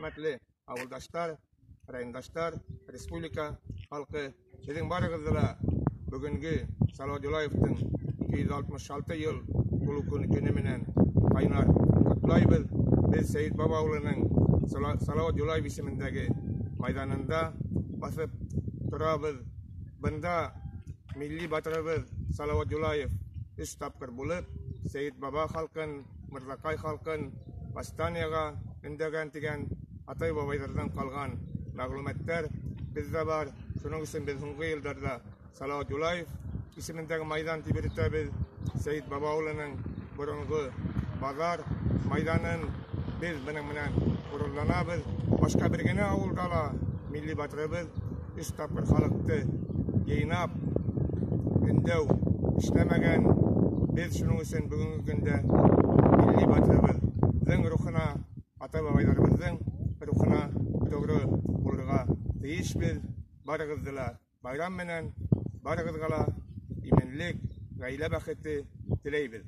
Хөрмәтле ауылдаштар, райондаштар, республика халҡы, һеҙҙең барығыҙҙы ла бөгөнгө Салауат Юлаевтың 266 йыл тулыу көнө менән ҡайнар ҡотлайбыҙ. Беҙ Сәйет Баба ауылының Салауат Юлаев исемендәге майҙанында баҫып торабыҙ. Бында милли батырыбыҙ Салауат Юлаев 3 тапҡыр булып, Сәйет Баба халҡын, Мырҙаҡай халҡын восстаниеға өндәгән тигән атай-бабайҙарҙан ҡалған мәғлүмәттәр беҙҙә бар. Шуның өсөн беҙ һуңғы йылдарҙа Салауат Юлаев исемендәге майҙан тип йөрөтәбеҙ. Сәйет Баба ауылының боронғо баҙар майҙанын беҙ бының менән ғорурланабыҙ. Башҡа бер генә ауылда ла милли батырыбыҙ 3 тапҡыр халыҡты йыйнап өндәү эшләмәгән. Беҙ шуның өсөн бөгөнгө көндә милли батырыбыҙҙың рухына, ата-бабайҙарыбыҙҙың рухына тоғро булырға тейешбеҙ. Барығыҙҙы ла байрам менән, барығыҙға ла именлек, ғаилә бәхете теләйбеҙ.